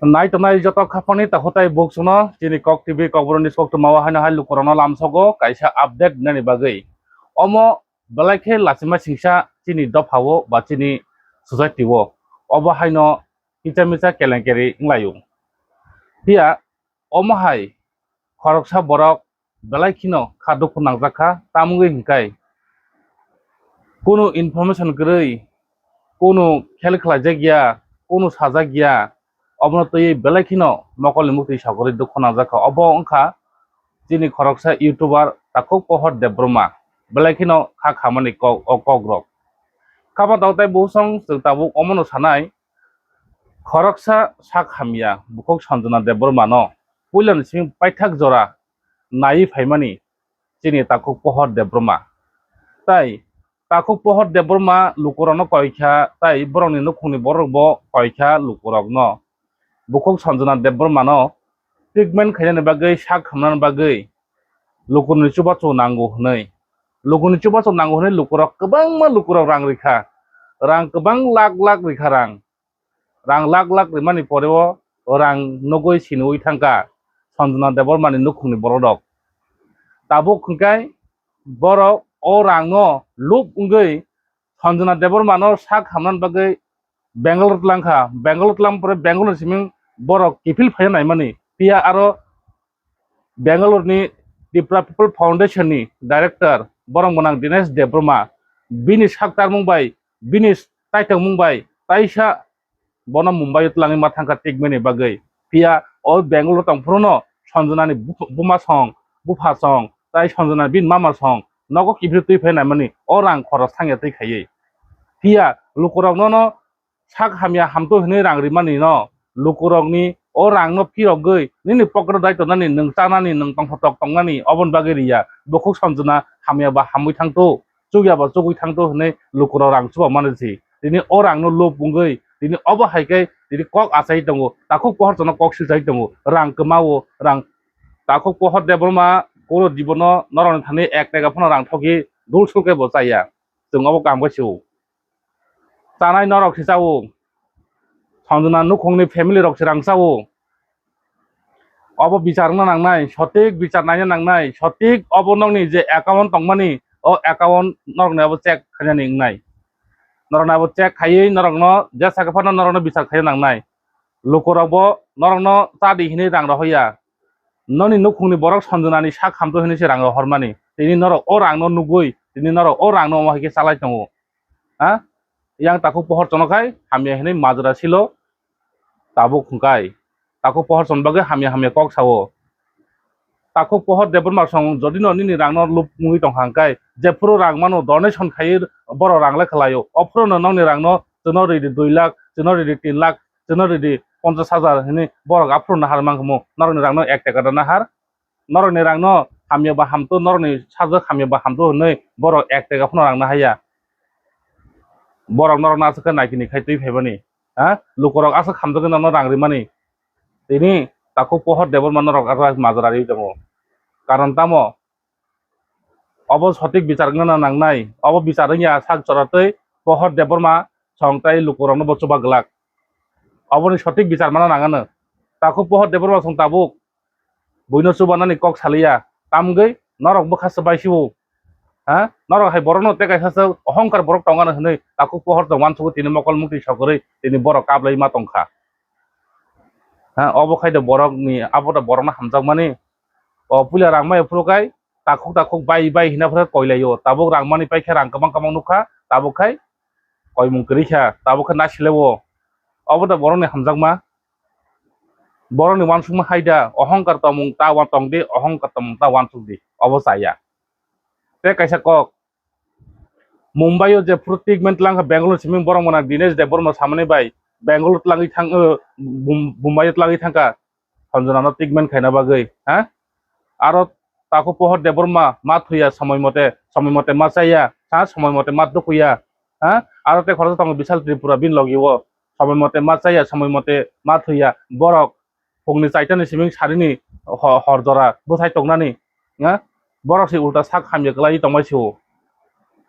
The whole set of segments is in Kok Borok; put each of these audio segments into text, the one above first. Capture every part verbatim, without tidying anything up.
Nai tongnai joto khapangni takhuk tai buksuno chini Kok T V Kokborok News koktwma o haino hai lukurokno lamsogo kaisa update nani bagwi. Omo belai khe lachima singsa chini dopha o ba chini society o. Obo haino kicha micha kelenkeri wnglaio. Phiya omo hai khoroksa borok belai kheno kha dukhu nangjak kha, tamungwi hwnkhe kunu information kwrwi, kunu khel khlaijak ya, kunu sajak ya, obono twiwi belai kheno mokolni muktwi sogorwi dukhu nangjak kha. Obo wngkha chini khoroksa YouTuber Takhuk Pohor Debbarma, belai kheno kha khamani kok, o kokrok. Kha phatao tei buhusong chwng tabuk omono sanai, khoroksa sak hamya bukhuk Sanjana Debbarmano puilani simi paithak jora naiwi phaimani chini Takhuk Pohor Debbarma. Tai Takhuk Pohor Debbarma lukurokno koikha, tai borokni nukhungni borokbo koikha lukurokno. Bukhuk Sanjana Debbarmano treatment khainani bagwi, sak hamnani bagwi lukurokni chubachu nango hwnwi. Lukurokni chubachu nango hwnwi lukurok kwbangma lukurok rang rikha. Rang kwbang lakh lakh rikha rang. Rang lakh lakh rimani poreo rang nugwi siniwi thangkha Sanjana Debbarmani nukhungni borok rok. Tabuk hwnkhe borok o rangno lub wngwi Sanjana Debbarmano sak hamnani bagwi Bangalore tlangkha. Bangalore tlang pore Bangalore ni siming borok kiphil phaiya naimani. Phiya aro Bangalore ni Tipra People Foundation ni director borok gwnang Dinesh Debbarma, bini sak tarmung bai, bini taitongmung bai taisa bono Mumbai o twlangwi ma thangkha treatment ni bagwi. Phiya o Bangalore tong phuru no Sanjana ni bupha, buma song, bupha song, tai Sanjana bini mama song nogo kiphil twi phai naimani o rang khorok sangya twi khaiwi. Phiya lukurok nono sak hamya hamtwi hwnwi rang rimani no lukurokni o rangno phirogwi nini pocket o dai tongnani, nwng chanani, nwng tongthotok tongnani, oboni bagwi riya. Bukhuk Sanjana hamya ba hamwi thangthu, chukya ba chugwi thangthu hwnwi lukurok rang chuba mani si. Tini o rangno lub wngwi tini obo hai khe tini kok achai tongo, Takhuk Pohor chwngno kok silchai tongo, rang kwmao rang. Takhuk Pohor Debbarma kuro jibono norokni thani ek taka phano rang thokgwi dul sul khe bo chaya, chwng obo kaham khe sio. Chanai norok se chao. Sanjana nukhungni family rok se rang chao. Obo bichar wngna nangnai, sotik bichar naina nangnai, sotik obo nokni je account tongmani, o account norokni abo check khainani wngnai. Norokni abo check khaiwi norokno jesa khe phano norokno bichar khaina nangnai. Lukurokbo norokno cha di hinwi rang rohoya. Noni nukhungni borok Sanjanani sak hamtwi hinwi se rang rohormani. Tini norok o rangno nugwi, tini norok o rangno omo hai khe chalai tongo. Ha? Yang Takhuk Pohor chwngno khai hamya hinwi majra silo tabuk hwnkhe. Takhuk Pohor chwng bagwi hamya hamya kok sao. Takhuk Pohor Debbarma song jodi no nini rangno lub wngwi tongkha hwnkhe, jephuru rang mano donation khaiwi borok rang le khlaio. Ophuru no nokni rangno chwngno ridi dui lakh, chwngno ridi tin lakh, chwngno ridi ponchash hajar hinwi borok aphuru nahar mankhamu. Norokni rangno ek taka da nahar. Norokni rangno hamya ba hamtwi, norokni sajwk hamya ba hamtwi hwnwi borok ek taka phano rang nahaiya. Borok norokno aswk khe naikini khai twi phaimani. Ha? Lukurok aswk hamjagwi norokno rang rimani. Tini Takhuk Pohor Debbarma norok aswk majra riwi tongo. Karon tamo? Obo sotik bichar wngna nangnai. Obo bichar wngya sak chora twi Pohor Debbarma song tai lukurokno bo chuba glak. Oboni sotik bichar mana nangano. Takhuk Pohor Debbarma song tabuk buino chubanani kok saliya, tamgwi norok bwkha se bai sibo. Ha? Norok hai borokno tei kaisa se ohongkar borok tongano hinwi Takhuk Pohor tong uansukgo tini mokol mukti sogorwi tini borok kaplai ma tongkha. Ha? Obo khai de borokni, abo de borokno hamjakmani. O puila rang maya phuru khai Takhuk Takhuk bai bai hina phuru koilaio. Tabuk rang mani paikhe rang kwbang kwbang nukha, tabuk khai koimung kwrwi kha, tabuk khe nasileo. Obo da borokni hamjakma, borokni uansukma hai da, ohongkar tongmung ta uan tong di, ohongkar tongmung ta uansuk di, obo chaya. Tei kaisa kok, Mumbai o jephuru treatment tlang kha Bangalore simi borok mona Dinesh Debbarma samani bai Bangalore tlangwi thang, eh, Bum-, Mumbai o tlangwi thangkha. Sanjana no treatment khaina bagwi, ha? Aro Takhuk Pohor Debbarma ma thuya somoi mote, somoi mote ma chaya, ha? Somoi mote ma dukuya, ha? Aro tei khoroksa tongo Bishal Tripura bini logi o, somoi mote ma chaya, somoi mote ma thuya, borok phungni chaitani siming sarini ho-, hor jora bwthai tongnani, ha? Borok se ulta sak hamya kwlai tongmai sio,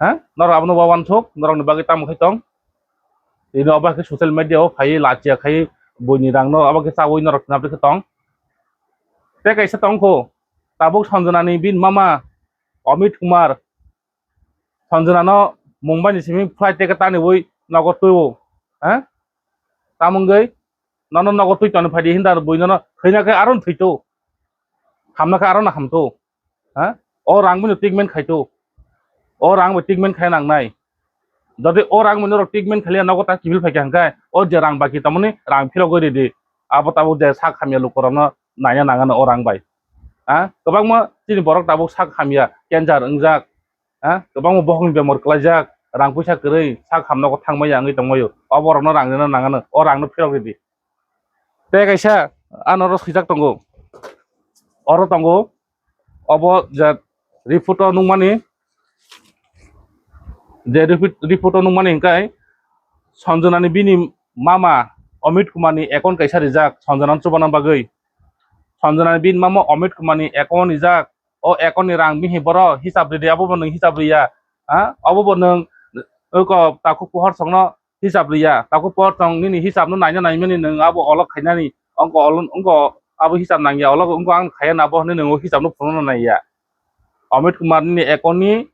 ha? Norok abono uansuk, norokni bagwi tamo khai tong? Tini obo hai khe social media o phaiwi lachiya khai buini rangno abo khe chaui norok twnapri khe tong. Tei kaisa tongkho, tabuk Sanjanani bini mama Amit Kumar, Sanjanano Mumbai ni simi flight ticket taniwi nogo twiwo, ha? Tamungwi nono nogo twi toni phaidi hinda bui nono thwina khe aro thwito, hamna khe aro no hamto, ha? O rang bini treatment khaito, o rang bai treatment khai nangnai. Jodi o rang bini rok treatment khaiya nogo ta kiphil phaikha hwnkhe o je rang baki tamoni rang philogwi ridi, abo tabuk je sak hamya lukurokno naina nangano o rang bai, ha? Kwbangma chini borok tabuk sak hamya cancer wngjak, ha, kwbangma bokhokni bemar kwlaijak, rang puisa kwrwi sak hamnogo thangmaya wngwi tongmaio, o borokno rang rina nangano, o rangno phirok ridi. Tei kaisa ano oro swijak tongo, oro tongo, obo je report o nukmani, je report, report o nukmani hwnkhe Sanjanani bini mama Amit Kumarni account kaisa rijak Sanjanano chubana bagwi. Sanjanani bini mama Amit Kumarni account rijak, o account ni rang bini boro hisab ridi, abo bo nwng hisab riya, ha? Abo bo nwng oko takhuk pohor songno hisab riya, takhuk pohor song nini hisab no naina naimani nwng abo olok khainani, ongko olo-, ongko abo hisab nangya, olok ongko ang khaiya na bo hwnwi nwng o hisab no phunukna naiya. Amit Kumar nini account ni,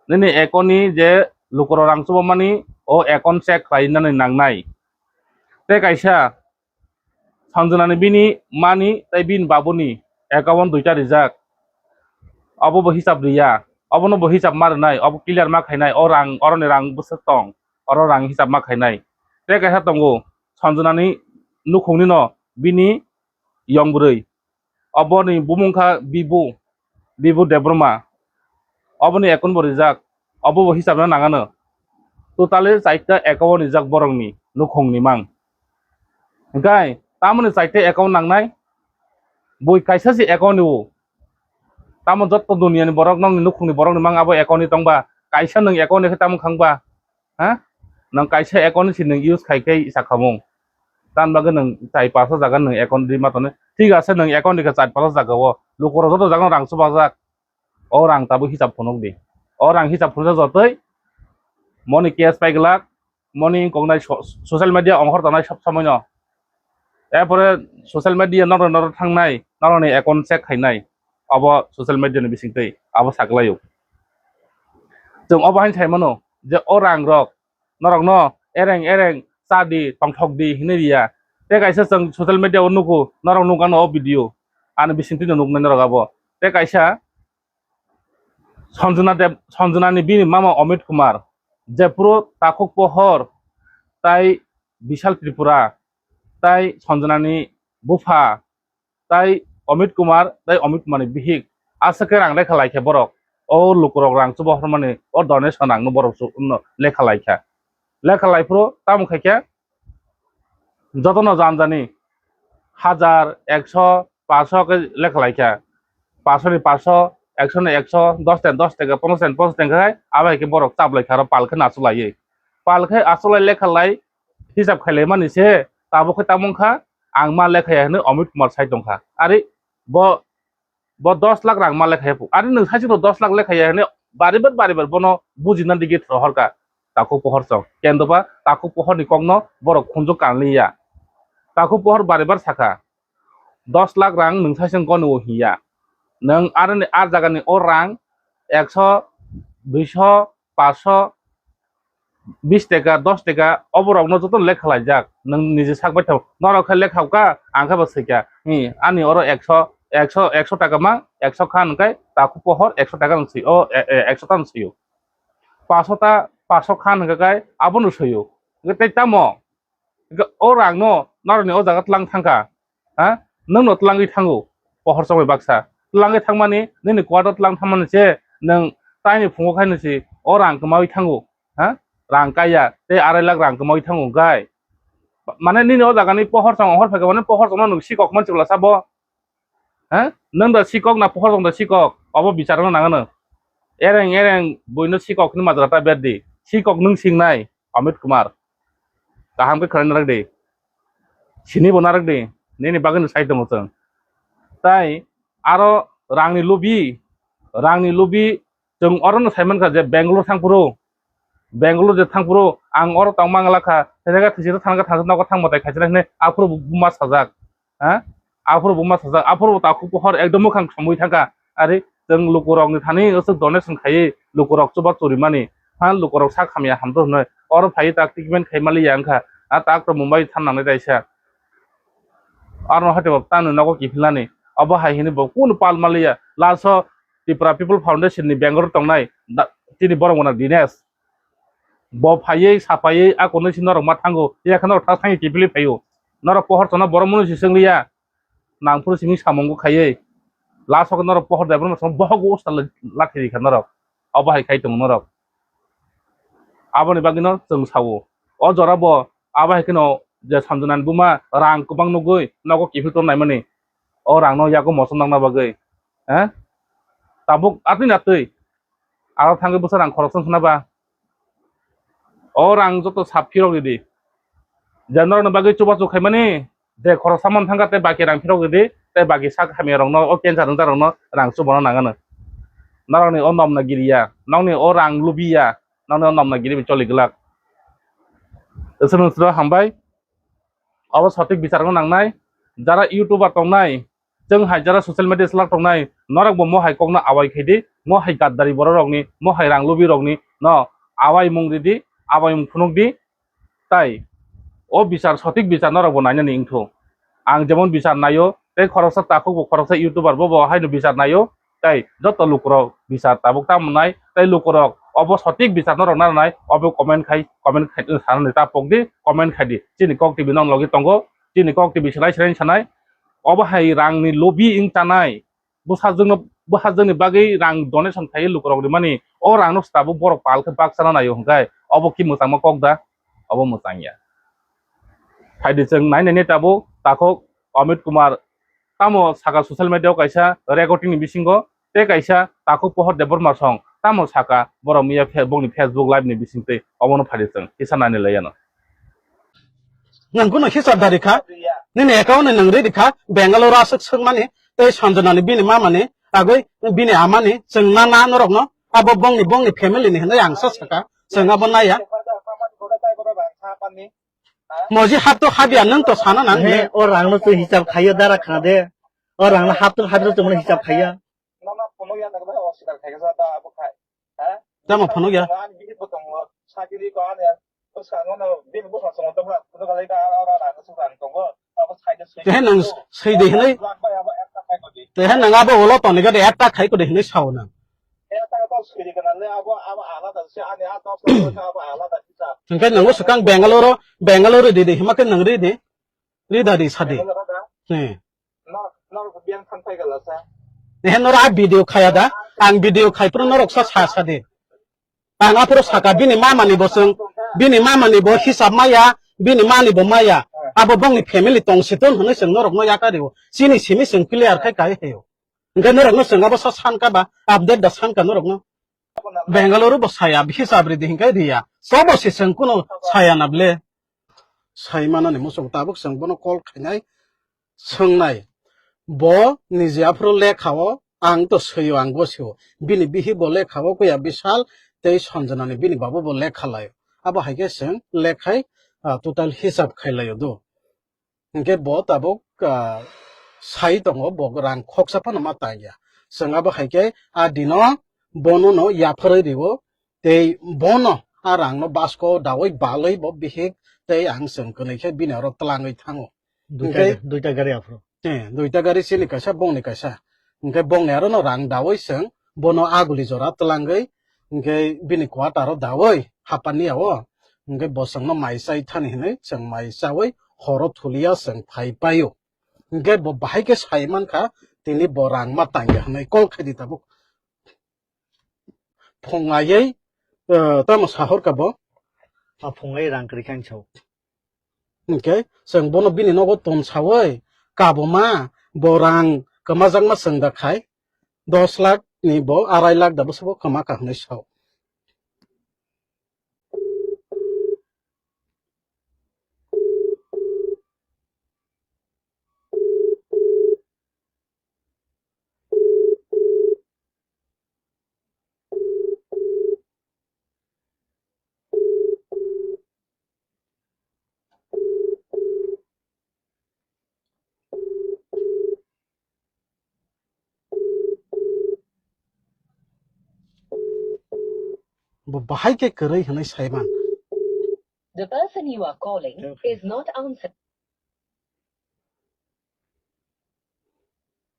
nini account ni je lukurok rang chubamani o account check khlainani nangnai. Tei kaisa Sanjanani bini mani tei bini babuni account duita rijak. Obo bo hisab riya. Obono bo hisab ma rwnai. Obo clear ma khainai. O rang, oroni rang bwswk tong. Oro rang hisab ma khainai. Tei kaisa tongo. Sanjanani nukhungni no bini yong bwrwi. Oboni bumung kha Bibu, Bibu Debbarma. Oboni account bo rijak, obo bo hisab no nangano. Totally chaita account rijak borokni nukhungni mang. Hwnkhe tamoni chaita account nangnai? Bui kaisa se account ni o. Tamo jotto duniya ni borok nokni nukhungni borokni mang abo account ni tongba, kaisa nwng account ni khe tamo khangba? Ha? Nwng kaisa account ni si nwng use khai khe sakhamung. Tan bagwi nwng chai paso jaga nwng account ri ma tonwi. Thik ase, nwng account rikha char paso jaga o. Lukurok joto jaga rang chubajak. O rang tabuk hisab phunuk di. O rang hisab phunukjak jotoi. Moni cash pai glak. Moni wngkok nai so-, social media ongkhor tongnai sob somoi no. Erpore social media norok norok thangnai, norokni account check khainai. Abo social media ni bisingtwi abo saklaio. Chwng obo haino saimano je o rang rok norokno ereng ereng cha di, tongthok di hinwi riya. Tei kaisa chwng social media o nugo, norok nukgano o video, ani bisingtwi no nuknai norok abo. Tei kaisa Sanjana Deb, Sanjanani bini mama Amit Kumar, jephuru takhuk pohor tai Bishal Tripura tai Sanjanani bupha tai Amit Kumar, tai Amit Kumarni bihik. Aswk khe rang lekha laikha borok. O lukurok rang chuba hormani, o donation rangno borok chu-, no lekha laikha. Lekha laiphuru tamo khaikha, jotono janjani hajar, ekso, paso khe lekha laikha. Paso ni paso, ekso ni ekso, dos ten dos teka, ponchas ten ponchas teka khai, abo hai khe borok chap laikha, aro pal khe nachu laiwi. Pal khe asulai lekha lai, hisab khailai mani se, tabuk khe tamo wngkha, ang ma lekha ya hinwi Amit Kumar sai tongkha. Ari bo, bo dos lakh rang ma lekha ya phu. Ari nwng sai chwngno dos lakh lekha ya hinwi baribar baribar bono bujina digi throhorkha. Takhuk pohor chwng. Kendoba takhuk pohorni kokno borok khunju kanliya. Takhuk pohor baribar sakha, dos lakh rang nwng sai chwng kono hiya. Nwng aroni ar jagani o rang ekso, duiso, paso, bis teka, dos teka, oborokno joto lekha laijak. Nwng niji sak bai thango. Norok khe lekha kha, ang khe bo swikha. Hi, ani oro ekso, ekso, ekso taka mang, ekso kha hwnkhai takhuk pohor ekso taka nwng swi, o, e, e, ekso ta nwng swio. Paso ta, paso kha hwnkhai abono swio. Hwnkhe tei tamo? Hwnkhe o rangno norokni o jaga tlang thangkha. Ha? Nwngno tlangwi thango pohor chongwi baksa. Tlangwi thangmani, nini quarter tlang thangmani se nwng taini phungo khaino se o rang kwmawi thango. Ha? Rang kaiya tei arai lakh rang kwmawi thango hwnkhe. Mane nini o jagani pohor chong hor phaikha mane pohor chongno nwng sikok manchikla sabo. Ha? Nwng da sikok na pohor chong da sikok? Obo bichar wngna nangano. Ereng ereng buino sikok hinwi majra ta berdi. Sikok nwng singnai. Amit Kumar. Kaham khe khwlai narwk di. Sini bo narwk di. Nini bagwi no sai tongo chwng. Tai aro rangni lubi, rangni lubi chwng oro no sai mankha je Bangalore thang phuru Bangalore je thangphuru ang oro tong mangala kha, thangka thangka thangka nogo thangma tai khaisina hwnwi aphuru bo buma sajak. Ha? Aphuru bo ma sajak, aphuru bo takhuk pohor ekdom mwkhang somwi thangkha. Ari chwng lukurokni thani aswk donation khaiwi lukurok chuba churimani. Ha, lukurok sak hamya hamto hwnwi. Oro phaiwi tak treatment khai maliya wngkha. A tak to Mumbai than nangnai daisa. Aro haite bo tano nogo kiphilnani. Abo hai hini bo kunu pal maliya. Last o Tripura People Foundation ni Bangalore tongnai da-, tini borok gwnang Dinesh. Bo phaiwi, saphaiwi, a konwi si norok ma thango. Yakhe norok thak thangwi kiphilwi phaio. Norok pohor chana borok mwnwi si swngliya. Nangphuru simi samungo khaiwi. Last o khe norok pohor daibrwma song bohogo usta lathi rikha norok. Abo hai khai tongo norok. Aboni bagwino chwng sao. O jora bo abo hai kheno je Sanjana ni buma rang kwbang nugwi nogo kiphil ton naimani. O rangno yago mosom nangna bagwi. He? Tabuk atwi natwi. Aro thangwi bwsa rang khoroksa wngkhwna ba. O rang joto sap phirok ridi. Je norokni bagwi chubachu khaimani, je khoroksa man thangkha tei baki rang phirok ridi, tei baki sak hamya rokno, o cancer wngjak rokno rang chubano nangano. Norokni o nomna giriya, nokni o rang lubiya, nokni o nomna giribi choli glak. Iswrwng sro hambai. Obo sotik bichar wngna nangnai. Jara YouTuber tongnai, chwng hai jara social media slak tongnai, norok bo mo hai kokno awai khai di, mo hai gaddari borok rokni, mo hai rang lubi rokni no awai mung ridi, awai mung phunuk di, tai o bichar sotik bichar norok bo nainani wngthu. Ang jemon bichar naio, tei khoroksa takhuk bo khoroksa YouTuber bo bo haino bichar naio, tei joto lukurok bichar tabuk ta mwnai, tei lukurok obo sotik bichar norok narwnai, obo comment khai, comment khai, sanani ta pok di, comment khai di. Chini Kok T V nong logi tongo, chini Kok T V sanai, sanai, sanai, obo hai rangni lobi wng tanai, bwsajwkno, bwsajwkni bagwi rang donation khai lukurok rimani, o rangno tabuk borok pal khe bak chana naio hwnkhe, obo ki mwchangma kok da? Obo mwchang ya. Phaidi chwng nainani tabuk takhuk Amit Kumar tamo saka social media o kaisa recording ni bisingo tei kaisa takhuk Pohor Debbarma song tamo saka borok miya fe-, bongni Facebook live ni bisingtwi obono phaidi chwng kisa nainwi laiyano. Nwng kuno hisab dari kha, nini account ni nwng ridi kha, Bangalore aswk swkmani, tei Sanjana ni bini mama ni, agwi bini ama ni, chwng na na norok no, abo bongni, bongni family ni hinwi ang sa saka, chwng abo naya. Moji hap to habya nwng to sana nang. He, o rang no chwng hisab khaiyo dara khna de. O rang no hap to habya chwng hisab khaiya. Tamo phunuk ya? Tehe nang swi de hinwi, tehe nang abo ulo toni gade attack khai kode hinwi sao nang. Hingke nang swkang Bangalore, Bangalore di de hima ke nang ri de, ri da di sa de. He. He, noro a video khaya da, ang video khai phuru norok sa sa sa de. Ang aphuru saka bini mama ni bo chwng, bini mama ni bo hisab maya, bini mani bo maya. Abo bongni family tong si ton hwnwi chwng norok no yaka rio. Chini simi chwng clear khai kai heyo. Hingke norok no chwng abo sa san ka ba, update da san ka norok no. Bangalore bo saya, hisab ridi hingke riya. Sobo si chwng kuno saya na ble. Sai manani muchung tabuk chwng bono call khainai, swngnai. Bo niji aphuru lekha o, ang to swi o, ang gosio. Bini bihi bo lekha o, kuya Bishal tei Sanjana ni bini babu bo lekha lai o. Abo hai khe chwng lekhai, ah, total hisab khai lai o do. Hingke bo tabuk, ah, sai tongo, bo rang khoksa phano ma tang ya. Chwng abo hai khe a dino bono no yapharwi rio, tei bono a rang no basko dawi balwi bo bihik tei ang chwng kwnwi khe bini oro twlangwi thango. Duita, hingke duita gari aphuru. Eh, duita gari chini kaisa, bongni kaisa. Hingke bongni aro no rang dawi chwng bono aguli jora twlangwi, hingke bini quarter o dawi hapani ya o. Hingke bo chwngno mai chai thani hinwi chwng mai chawi horo thulia chwng phai paio. Hingke bo bahai khe sai mankha, tini bo rang ma tangya hinwi call khaidi tabuk. Phung aiwi, eh, tamo sahor ka bo? A phung ai rang kwrwi khe ang sao. Hingke chwng bono bini nogo ton sawi, kabo ma, bo rang kwmajakma chwng da khai, dos lakh ni bo, arai lakh da bwswk bo kwma kha hinwi sao. Bo bahai khe kwrwi hwnwi saiman. The person you are calling is not answering.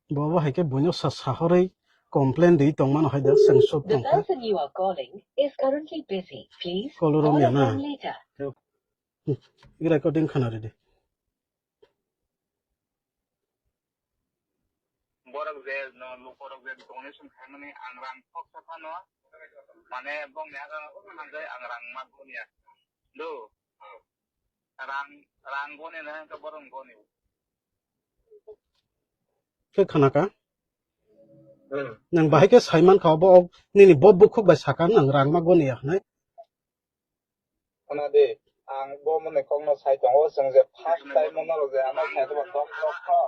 Bo bo hai khe buino sa sahorwi complain di tongmano hai da, chwng sub tongkha. The person you are calling is currently busy. Please call him back later. Call romya na. Recording khana ridi. Borok je no lukorok je donation khaimani ang rang khoksa phano, mane bongni aga hanjai ang rang ma goniya. Do. Rang, rang goni na hwnkhe borok goni. Khe khana ka? Hmm. Nwng bahai khe saiman kha obo, nini bo bukhuk bai saka nwng rang ma goniya hwnwi. Khna di, ang bo mwnwi kokno sai tongo, chwng je first time o norok je ano sai tongo, dok dok kho.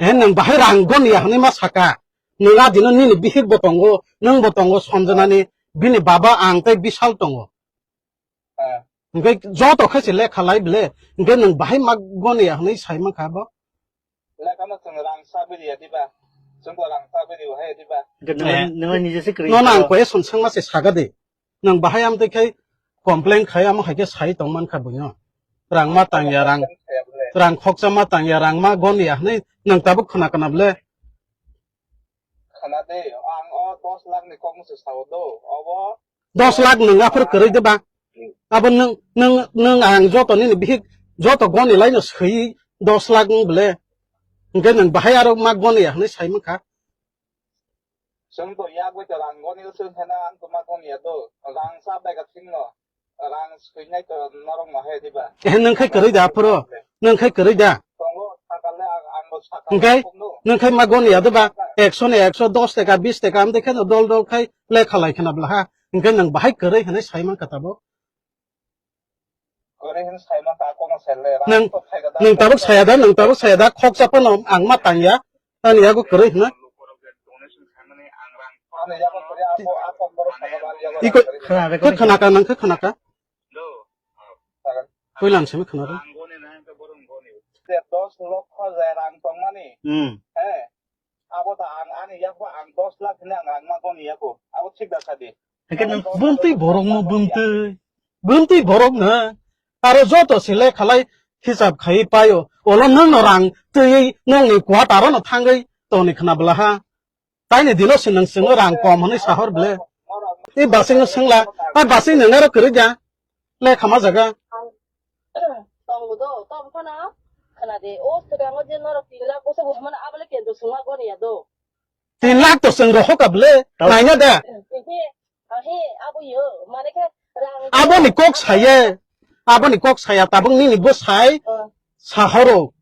He nwng bahai rang goniya hwnwi ma saka. Nwng a dino nini bihik bo tongo, nwng bo tongo Sanjana ni, bini baba ang tei Bishal tongo. Ah. Hwnkhe joto khe se lekha lai bele, hwnkhe nwng bahai ma goniya hwnwi sai mankha bo. Lekha no chwng rang sa biriya diba? Chwng bo rang sa biriya hai diba? Hwnkhe nwng, nwng nijese kwrwi. Nono ang question swngma se saga de. Nwng bahai amtwi khai complain khai amo hai khe sai tong mankha buino. Rang ma tangya, rang, rang khoksa ma tangya, rang ma goniya hwnwi nwng tabuk khna khna bele. Khna de, ang o dos lakh ni kokno se sao do. Obo dos lakh nwng aphuru kwrwi de ba? Abo nwng, nwng, nwng ang joto nini bihik joto goni laino swi dos lakh wng bele. Hwnkhe nwng bahai aro ma goniya hwnwi sai mankha. Chwng to yak bai to rang goni chwng hena ang to ma goniya do. Rang sa bai ka thing no. Rang swinai to norok no hai diba? Eh, nwng khai kwrwi da aphuru? Nwng khai kwrwi da? Tongo, sakale ang, ang bo sakale. Hwnkhe? Tongo. Nwng khai ma goniya diba? Ekso ni ekso, dos teka, bis teka, amtwi kheno dol dol khai lekha lai khna bwla ha. Hwnkhe nwng bahai kwrwi hwnwi sai mankha tabuk? Kwrwi hwnwi sai mankha, kono sele, rang nwng, to khai da, nwng tabuk saya da, nwng tabuk saya da, khoksa phano ang ma tangya. Ani yago kwrwi hwna. Ani yago kwrwi, abo, abo, borok sakha ba, ani yago kwrwi. Iko, khna ka, nang khe khna ka? Puilam simi khna ro. Dos lokho je rang tongmani. Hmm. He. Abo ta ang ani yago ang dos lakh hwnwi ang rang ma goni yago. Abo thik da sadi. Hwnkhe nwng bumtwi borokno bumtwi. Bumtwi borokno. Aro joto se lekhalai hisab khai paio. Olo nwngno rang twiwi nwngni quarter-o no thangwi tongni khna bwla ha. Taini dino se nwng chwngno rang kom hwnwi sahor ble. E basingno swngla. A basing nwng aro kwrwi da. Lekha ma jaga. Tongo do, tong phano. Khna de, o swkango je norok tin lakh bwswk bo hwnmano, abo le kendro swngma goniya do. Tin lakh to chwng rohor ka bwle, naina da? Ehe, ahe, abo yo, mane khe rang. Aboni kok saye, aboni kok saya, tabuk nini bo sai, sahoro.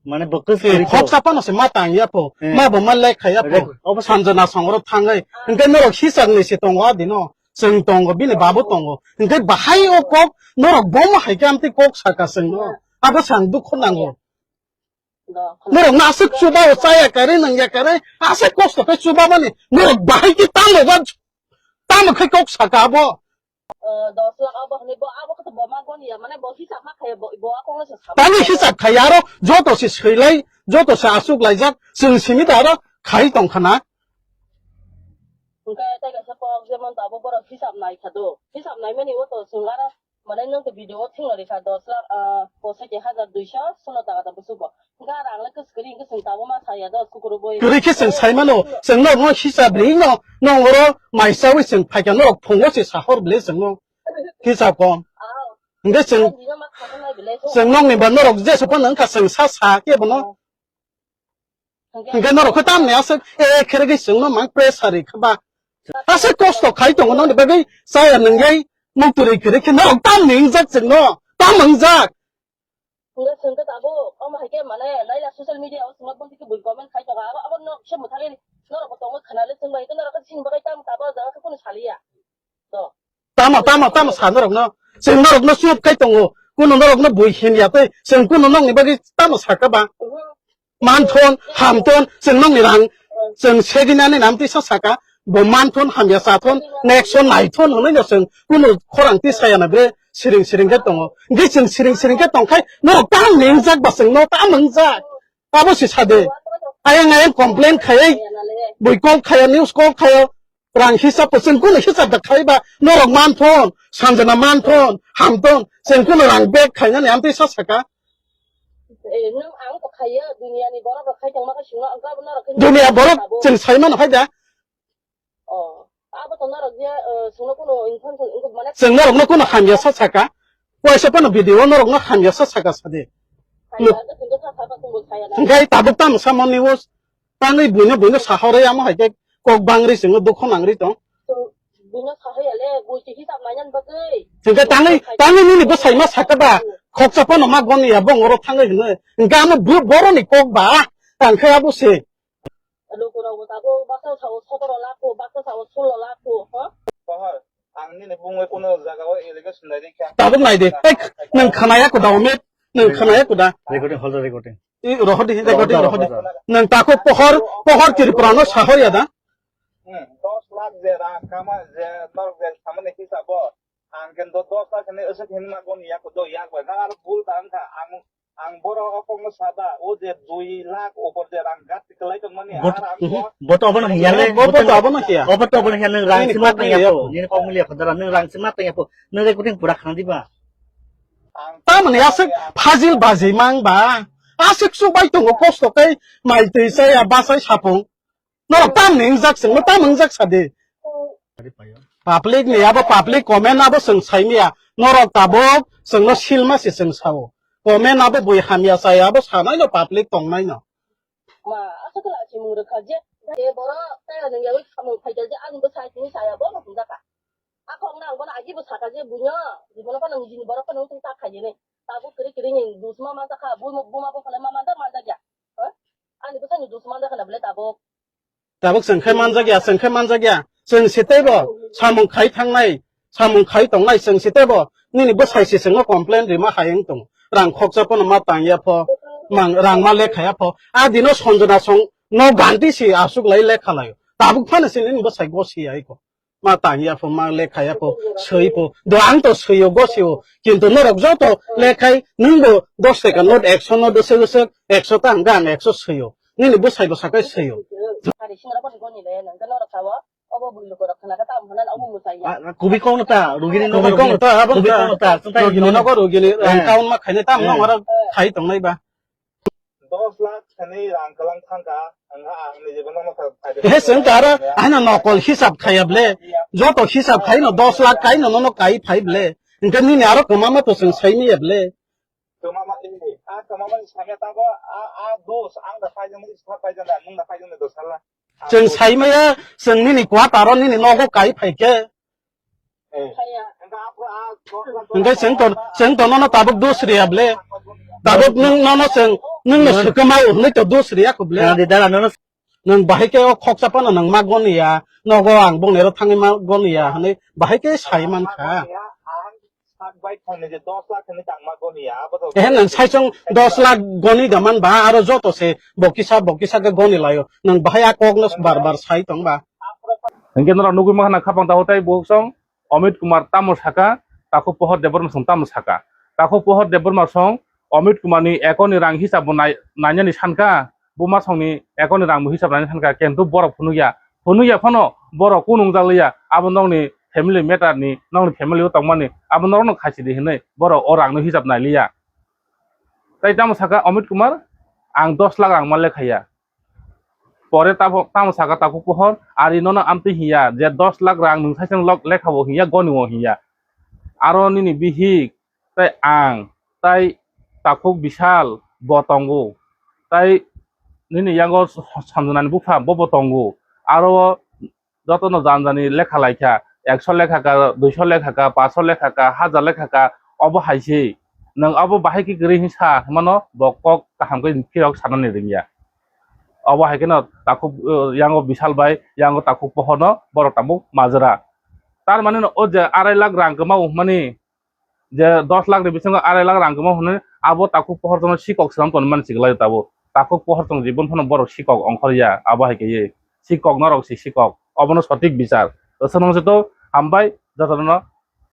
Mane bo kwswk kwrwi kok. Khoksa phano se ma tang ya pho, ma bo ma lek khaya pho. Sanjana songro thangai, hwnkhe norok hisab ni se tongo adino, chwng tongo, bini babu tongo, hwnkhe bahai o kok, norok bomo hai khe amtwi kok saka chwngno, abo sang dukho nango. Norok no aswk chuba o chaya kare nangya kare aswk kosto khe chuba mani norok bahai khe tamo ba tamo khe kok saka abo. Dos lakh abo hwnwi bo abo khe bo ma goni ya mane bo hisab ma khaye bo bo akong se sa. Tamo hisab khaye aro joto se swilai joto se aswk laijak chwng simi da aro khai tong khana. Hwnkhe tei kaisa kok jemon abo borok hisab nai kha do hisab nai mani o to chwng aro Mane nwng to video o thwngwi rikha dos lakh, ah, pochati hajar duiso sono taka ta busugo. Hwnkhe aro ang le kwswk kwrwi hwnkhe chwng tabuk ma saya dos kukurubui. Kwrwi khe chwng sai mano, chwng norok no hisab ri no, nong oro mai chawi chwng phaikha norok phungo se sahor bwle chwng no. Hisab kom. Ah. Hwnkhe chwng, ah, bino ma khana nai bwle chwng. Chwng nokni ba norok jesa phano wngkha chwng sa sa khe bono. Hwnkhe norok khe tamni aswk, eh, khere khe chwngno mang pressure ri kha ba. Aswk kosto khai tongo nokni bagwi chaya nwngyai muktwrwi kwrwi khe norok tamni wngjak chwngno, tam wngjak. Hwnkhe chwng khe tabuk omo hai khe mane naila social media o chwngno boni khe bui comment khai tongo, abo, abo no se mwthangwi norok bo tongo khna le chwng bai khe norok khe chini bagwi tam tabuk o jaga khe kunu saliya. Tamo, tamo, tamo sa norokno. Chwng norokno chup khai tongo. Kuno norokno bui himya tei chwng kuno nokni bagwi tamo saka ba? Manthon, hamthon, chwng nokni rang, chwng segini ani nam tisa saka, bo manthon, hamya chathon, next o naithon hwnwi no chwng kuno khorang tisaya na bre siring siring khe tongo. Hwnkhe chwng siring siring khe tongkhai norok tamo wngjak ba chwngno tamo wngjak. Abo se sade. Ayang ayang complain khaiwi, bui call khaio, news call khaio. Rang hisab bo chwng kunu hisab da khai ba, norok manthon, Sanjana manthon, hamthon, chwng kunu rang bag khainani amtwi sa saka. Eh, nwng ang to khaiyo, duniani borok rok khai tongma khe singno, ang kabo norok khe Dunia borok sabo. Chwng sai mano hai da. Oh, abo to norok je, eh, singno kunu information, wngkha mane Chwng norokno kunu hamya sa saka. Waisa phano video norokno hamya sa saka sadi. Hamya Look. Khe chwng khe sa saka, chwngbo saya na. Hingke tabuk tamo samani o tangwi buino buino sahorwi amo hai khe kok bangri chwngno dukho nangri tong. Chwng buino sahaya le, buichi hisab nainan bagwi. Hingke tangwi, tangwi nini bwsai ma saka ba, khoksa phano ma goni ya bongoro thangwi hwnwi. Hingke amo bo-, boroni kok ba, tangkhe abo se. Lukurokbo tabuk baksa sao sotoro lakh ko, baksa sao sullo lakh ko, ha? Pohor, ang nini bumungwi kuno jagao allegation nai rikha. Tabuk nai de. Ek, nwng khnaya kuda, Omit? Nwng khnaya kuda? Recording, hold the recording. I, rohor di, recording rohor di. Nwng takhuk pohor, pohor Tripura no sahoya da? Hmm, dos lakh je rang kama je norok je samani hisabo. Ang khe do-, dos lakh hinwi aswk hinwi ma goni yak do yak bai. Nang aro bul ta wngkha. Ang, ang borok o kokno sada, o je dui lakh upor je rang gat kwlai tongmani, Bot-, ar ang mhm. Bo to abono hiya le, Bo, bo to abono hiya. Bo to abono hiya, nwng rang Nini sima kok tang ya milia po, po. Nini kok milia po, dara, nwng rang sima tang ya po, nwng recording pura khna di ba. Ang Tamoni aswk phajil baji mang ba. Aswk chubai tongo kosto kai mai twi chaya bachai sapung. Norok tamni wngjak chwngno tam wngjak sadi. Public ni abo public comment abo chwng saimaya. Norok tabuk chwngno silma se chwng sao. Comment abo bui hamya chaya abo sanaino public tongnaino. Ma, aswk khe lachimung rwkha je. Je borok tei nwng yaui samung phaikha je ani bwsai tini saya bono hwnjakha. Akhok nang bono agi bwsakha je buino, jibono phano nijini borok phano wngtong ta khaijani. Tabuk kwrwi kwrwi ni dusma manjakha, buma buma bo phano ma manja manjakya. Ha? Ani bwsai ni dusma manjakha na bwle tabuk. Tabuk chwng khe manjakya, chwng khe manjakya. Chwng se teibo samung khai thangnai, samung khai tongnai chwng se teibo nini bwsai se chwngno complain rima hai wng tongo. Rang khoksa phano ma tangya pho, mang, rang ma lekhaya pho. A dino Sanjana song no ganti se aswk lai lekha laio. Tabuk phano se nini bwsai gosi ya iko. Ma tangya pho, ma lekhaya pho, swi pho. Do ang to swiyo, gosio. Kintu norok joto lekhai, nwngbo dos taka note, ekso note, swk, swk, ekso ta hwnkha ang ekso swiyo. Nini bwsai bwsa kai swiyo. Sari singra boni goni le, nang norok sawo, obo bui lukurok khna khe tam hwnna obo mwsai ya. Ah, kubi kok no ta, rugini no Kubi kok no ta, abo kubi ta. Kok no ta, chwng tai Rugini no. Nogo rugini, rang Eh. Kaun ma khainai tam Eh. Nong aro khai tongnai ba. Dos lakh thani rang kwlang thangkha, ang, ang ni jibono no kha-, khaide. He, chwng ta aro, ano nokol hisab khaya ble. Joto hisab khai no dos lakh kai no, no, no kai phai ble. Hingke nini aro kwmama to chwng saimaya ble. Kwmama ni, a kwmama ni sanya tabo, a, a dos, ang da paijang ni, sa paijang da, nung da paijang ni dos hala. Chwng saimaya, chwng nini kwataro nini nogo kai phai khe. Hingke chwng to, chwng to nono tabuk dos riya ble. Tabuk nwng nono chwng, nwng no swkama hwnwi to dos riya kho ble. Nang di dara nono. Nwng bahai khe o khoksa phano nwng ma goni ya, nogo ang bongni ro thangwi ma goni ya hwnwi bahai khe sai man kha. Sak bai thangni je dos lakh thangni tangma goni ya, abo to Ehe nwng saichung dos lakh goni da man ba, aro joto se bokisa bokisa khe goni laio. Nwng bahai a kok no bar bar sai tong ba. Hingke norok nugwi mankha na khapang tahu tai buhuk song Amit Kumar tamo saka, takhuk Pohor Debbarma song tamo saka. Takhuk Pohor Debbarma song Amit Kumar ni account ni rang hisab bo nai-, nainani sankha, buma song ni account ni rang bo hisab nainani sankha, kintu borok phunukya. Phunukya phano borok kunung jak liya, abo nokni family matter ni, nokni family o tongmani, abo norokno khachi di hinwi borok o rang no hisab nai liya. Tai tamo saka Amit Kumar, ang dos lakh rang ma lekhaya. Pore tamo, tamo saka takhuk Pohor, ari nono amtwi hiya, je dos lakh rang nwng saichung lok lekha bo hiya, goni o hiya. Aro nini bihik, tai ang, tai takhuk Bishal bo tongo, tai nini yango Sanjana ni bupha bo bo tongo. Aro jotono jani jani lekha laikha, ekso lekha ka, duiso lekha ka, paso lekha ka, hajar lekha ka, obo hai se. Nwng obo bahai khe kwrwi hinwi sa hwnmano bo kok kaham khe phirok sanani rwngya. Obo hai kheno takhuk, eh, yango Bishal bai, yango takhuk Pohor no borok tabuk majra. Tar mane no o je arai lakh rang kwma hwnmani, je dos lakh ni bisingo arai lakh rang kwma hwnwi abo takhuk Pohor jono sikok swnam tongmani siklai tabuk. Takhuk Pohor jong jibon phano borok sikok ongkhorya, abo hai khe sikok norok si sikok. Obono sotik bichar. Aswk nang joto hambai, jotono